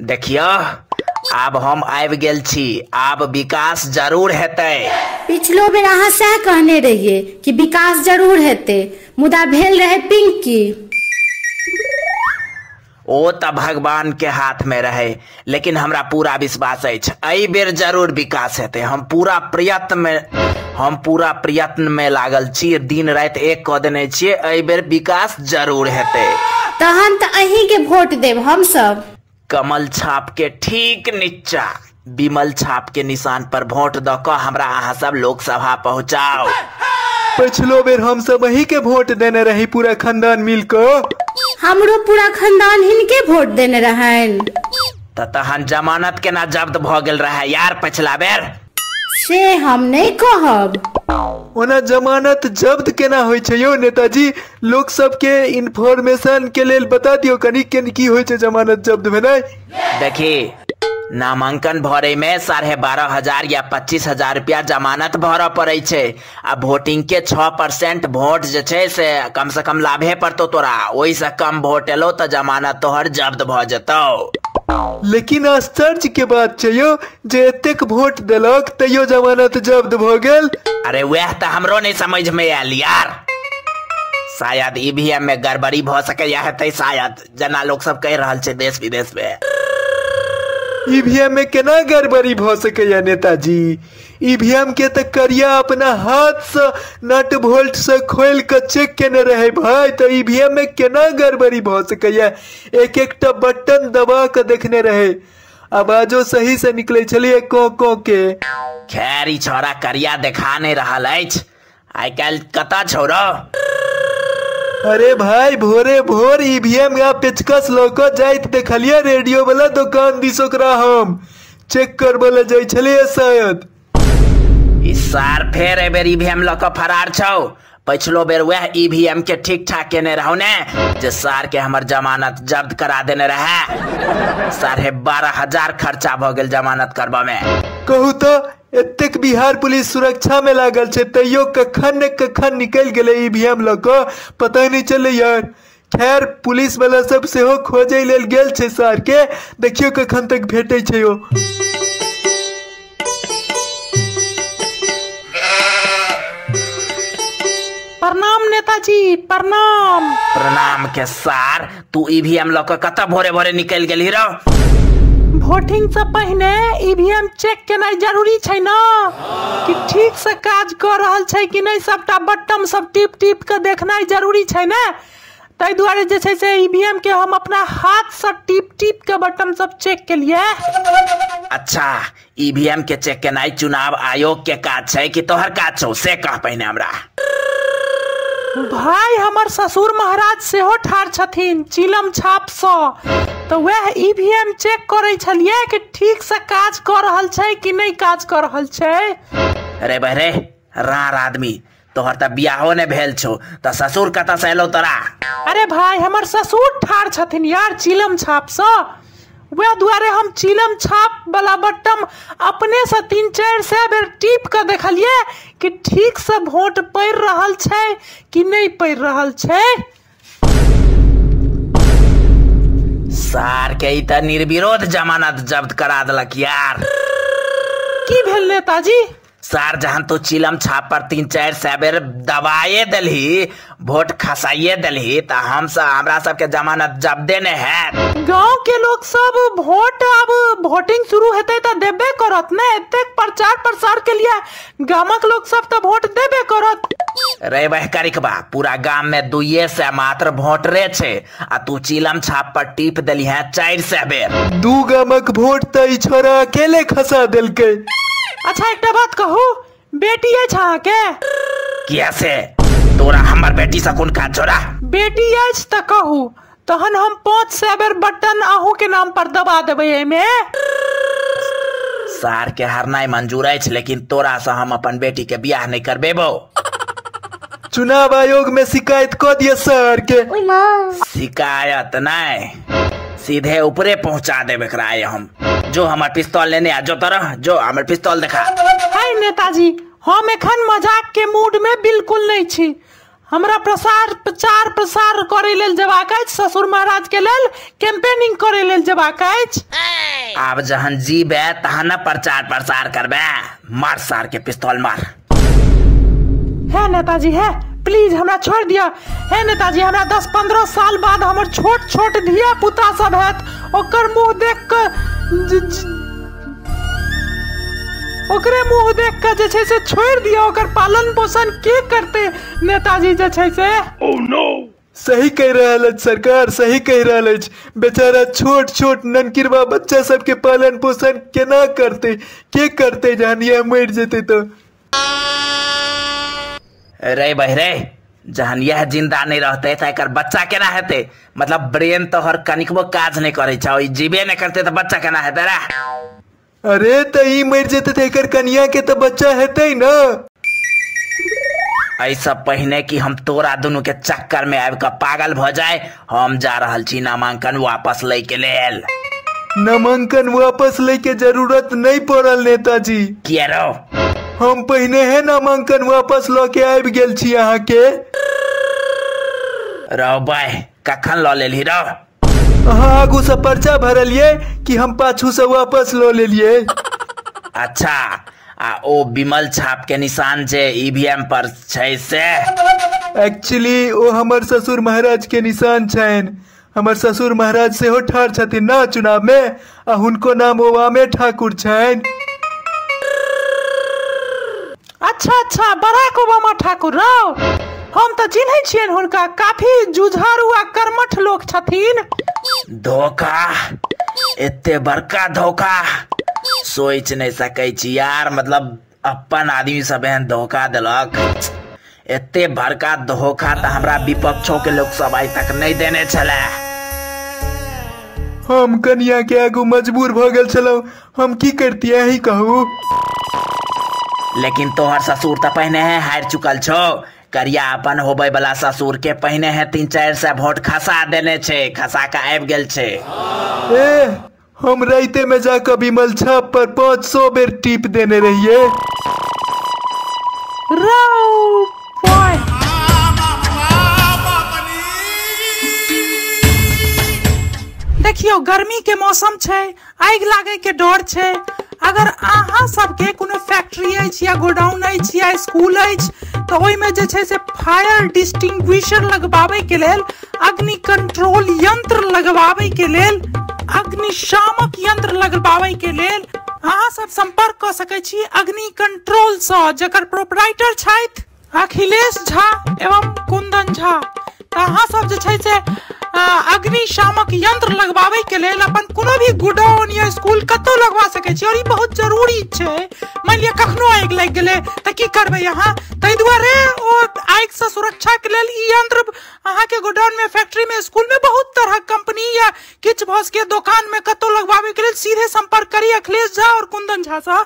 देखियो आब हम आबि गेल छी, आब विकास जरूर हेतै। पिछलो बेर अहाँ सएह कहने रहियै कि विकास जरूर हेतै, मुदा भेल रहै पिंकी। ओ तऽ भगवान के हाथ में रहे, लेकिन हमरा पूरा विश्वास अछि एहि बेर जरूर विकास हेतै। हम पूरा प्रयत्न में लागल छी, दिन राति एक कऽ देने छियै, एहि बेर विकास जरूर हेतै। तहन तऽ अहीं के वोट देब हम सब। कमल छाप के ठीक नीचा विमल छाप के निशान पर वोट दऽ कऽ हमरा अहाँ सब लोकसभा पहुँचाओ। पिछलो बेर हम सब अहीं के वोट देने रही पूरा खानदान मिल कऽ। हमरो पूरा खानदान हिनके वोट देने रहनि। तऽ तहन जमानत केना जब्त भऽ गेल रहे यार पिछला बेर? से हम नहीं कहब। ओना जमानत जब्त केना होइ छै यौ नेताजी? लोक सबके इन्फॉर्मेशन के लेल बता दियौ कनि की होइ छै जमानत जब्त भेनाइ। देखी, नामांकन भरे में 12,500 या 25,000 रुपया जमानत भरऽ पड़ै छै, आ वोटिंग के 6% वोट जे छै से कम से कम लाभे पड़तौ तोरा, ओहिसँ कम वोट एलो तऽ जमानत तोहर जब्त भऽ जेतौ। लेकिन आश्चर्य के बात छै यौ जे एतेक वोट देलक तैयो जमानत जब्त भऽ गेल। अरे वएह तऽ हमरो नहीं समझ में आयल यार, शायद ईवीएम में गड़बड़ी भऽ सकैया हेतै शायद, जेना लोक सब कहि रहल छै देश विदेश में। ईवीएम में केना गड़बड़ी भऽ सकैया नेताजी? ईवीएम के तऽ करिया अपना हाथ से नट बोल्ट से खोल के चेक केने रहे भाई, तऽ ईवीएम में केना गड़बड़ी भऽ सकैया? एक एकटा बटन दबा के देखने रहे, आवाजो सही से निकले छलिए को को के। खैर ई छोरा करिया देखा नहीं रहल अछि आइ काल्हि, कतऽ छोरो? अरे भाई भोरे भोर ईवीएम या पेचकस लऽ कऽ जाइत देखलियै रेडियो वाला दुकान दिस, ओकरा हम चेक करबऽ लए जाइ छलियै शायद। ई सार फेर एहि बेर ईवीएम लऽ कऽ फरार छौ। पिछलो बेर वएह ईवीएम के ठीक ठाक केने रहौ ने, जे सार के हमर जमानत जब्त करा देने रहे। 12,500 खर्चा भऽ गेल जमानत करबऽ में। कहू तऽ एतेक बिहार पुलिस सुरक्षा में लागल छै तैयो कखन ने कखन निकलि गेलै ईवीएम लऽ कऽ, पता नहि चलै यार। खैर पुलिस वाला सब सेहो खोजै लेल गेल छै सार के, देखियौ कखन तक भेटै छै ओ। प्रणाम नेताजी, प्रणाम। प्रणाम के सार, तू ईवीएम लऽ कऽ कतऽ भोरे भोरे निकलि गेलही रौ? वोटिंग से पहिने ईवीएम चेक केनाइ जरूरी छै ना, कि ठीक से काज कऽ रहल छै कि नहि, सबटा बटन सब टिप टिप के देखनाइ जरूरी छै ने। ताहि दुआरे जे छै से ईवीएम के हम अपना हाथ से टिप टिप के बटन सब चेक केलियै। अच्छा, ईवीएम के चेक केनाइ चुनाव आयोग के काज छै कि तोहर काज छौ, से कह पहिने हमरा। भाई हमर ससुर महाराज सेहो ठाढ़ छथिन चिलम छाप सँ, तऽ वएह ईवीएम चेक करै छलियै कि ठीक से काज कऽ रहल छै कि नहि काज कऽ रहल छै। अरे बहरे रार आदमी, तोहर तऽ बियाहो नहि भेल छौ तऽ ससुर कतऽ से एलौ तोरा? अरे भाई हमर ससुर ठाढ़ छथिन यार चिलम छाप सँ, वएह दुआरे हम चिलम छाप वाला बटन अपने से 300-400 बेर टिप कऽ देखलियै कि ठीक से वोट पड़ि रहल छै कि नहि पड़ि रहल छै। सार के ई तऽ निर्विरोध जमानत जब्त करा देलक यार। की भेल नेताजी? सार जहन तू चिलम छाप पर 300-400 बेर दबाए देलही, वोट खसाइए देलही, तऽ हम सब हमरा सबके जमानत जब्दे नहि हैत। गांव के लोग सब वोट अब वोटिंग शुरू हेतै तऽ देबे करत ने, एतेक प्रचार प्रसार के लिए गामक लोग सब तऽ वोट देबे करत। रे बह करिकबा, पूरा गाम में 200 मात्र वोट रे छै, आ तू चिलम छाप पर टीप देली है 400 बेर। दू गामक वोट तऽ ई छोरा अकेले खसा देलकै। अच्छा एकटा बात कहू, बेटी अछि अहाँके? किया से तोरा हमर बेटी से कोन काज छोरा? बेटी अछि तऽ कहू, तहन हम 500 बेर बटन अहूँ के नाम पर दबा देबै एहिमे। सार के हारनाइ मंजूर अछि, लेकिन तोरा से हम अपन बेटी के बियाह नहीं करबेबो। चुनाव आयोग में शिकायत कऽ दिअ सर के। शिकायत नहीं, सीधे ऊपरे पहुंचा देब एकरा हम। जो हमर पिस्तौल लेने आ, जो तरह जो हमर पिस्तौल देखा। हाय नेताजी, हम एखन मजाक के मूड में बिल्कुल नहीं छी। हमरा प्रसार प्रचार प्रसार करै लेल जेबाक अछि, ससुर महाराज के लेल कैंपेनिंग करै लेल जेबाक अछि। आब जहन जीबे तहन न प्रचार प्रसार करबे। मार सार के पिस्तौल मार। हे नेताजी हे, प्लीज हमरा छोड़ि दिअ। हे नेताजी, हमरा 10-15 साल बाद हमर छोट छोट धिया पुता सब हैत, ओकर मुँह देख कऽ ओकरे मुँह देख कऽ जे छै से छोड़ि दिअ। ओकर पालन पोषण के करतै नेताजी जे छै से? सही कहि रहल अछि सरकार, सही कहि रहल अछि। बेचारा छोट छोट ननकिरबा बच्चा सबके पालन पोषण केना करतै, के करतै जहन यह मरि जेतै तऽ? रे बहरे, जहन यह जिंदा नहीं रहते तऽ एकर बच्चा केना हेतै? मतलब ब्रेन तोहर कनिकबो काज नहीं करै छौ, ई जीबे नहीं करतै तऽ बच्चा केना हेतै रे? अरे तऽ ई मरि जेतै तऽ एकर कनिया के तऽ बच्चा हेतै न। एहिसँ पहिने कि हम तोरा दुनू के चक्कर में आबि कऽ पागल भऽ जाय, हम जा रहल छी नामांकन वापस लै के लेल। नामांकन वापस लै के जरूरत नहीं पड़ल नेताजी। किया रो? हम पहिने हे नामांकन वापस लऽ के आबि गेल छी अहाँके। रौ बाय, कखन लऽ लेलही रौ? अहाँ आगू से पर्चा भरलियै कि हम पाछू से वापस लऽ लेलियै? अच्छा, आ ओ विमल छाप के निशान जे ईवीएम पर छै से? एक्चुअली ओ हमर ससुर महाराज के निशान छनि। हमर ससुर महाराज सेहो ठाढ़ छथिन न चुनाव में, आ हुनको नाम ओबामे ठाकुर छनि। अच्छा अच्छा, बराक ओबामा ठाकुर रौ, हम तऽ चिन्है छियनि हुनका, काफी जुझारू आ कर्मठ लोक छथिन। धोखा, एते बड़का धोखा सोचि नहि सकै छी यार। मतलब अपन आदमी सब एहन धोखा देलक। एते बड़का धोखा तऽ हमरा विपक्षो के लोक सब आइ तक नहि देने छलै। हम कनिया के आगू मजबूर भऽ गेल छलहुँ, हम की करतियै अहीं कहू? लेकिन तोहर ससुर तऽ पहिने है हारि चुकल छौ। करिया अपन होबै वाला ससुर के पहिने है 300-400 वोट खसा देने छै, खसा कऽ आबि गेल छै। ए, हम राइते में जाकऽ विमल छाप पर 500 बेर टीप देने रहियै। रौ बॉय, देखियौ गर्मी के मौसम छै, आगि लागे के डर छै। अगर अहाँ सबके कोनो फैक्ट्री अछि या गोडाउन अछि या स्कूल अछि तऽ ओहिमे जे छै से फायर डिस्टिंग्विशर लगबाबै के लेल, अग्नि कंट्रोल यंत्र लगबाबै के लेल, अग्निशामक यंत्र लगबाबै के लेल अहाँ सब संपर्क कऽ सकै छी अग्नि कंट्रोल सँ, जकर प्रोपराइटर छथि अखिलेश झा एवं कुंदन झा। तऽ अहाँ सब जे छै से अग्निशामक यंत्र लगबाबै के लेल अपन कोनो भी गोडाउन या स्कूल कतौ लगवा सकै छी। और ई बहुत जरूरी छै। मानि लिअ कखनो आगि लागि गेलै तऽ की करबै अहाँ? ताहि दुआरे ओ आगि सँ सुरक्षा के लेल ई यंत्र अहाँके गोडाउन में, फैक्ट्री में, स्कूल में, बहुत तरहक कंपनी या किछु भऽ सकै दोकान में कतौ लगबाबै के लेल सीधे संपर्क करी अखिलेश झा और कुंदन झा सँ।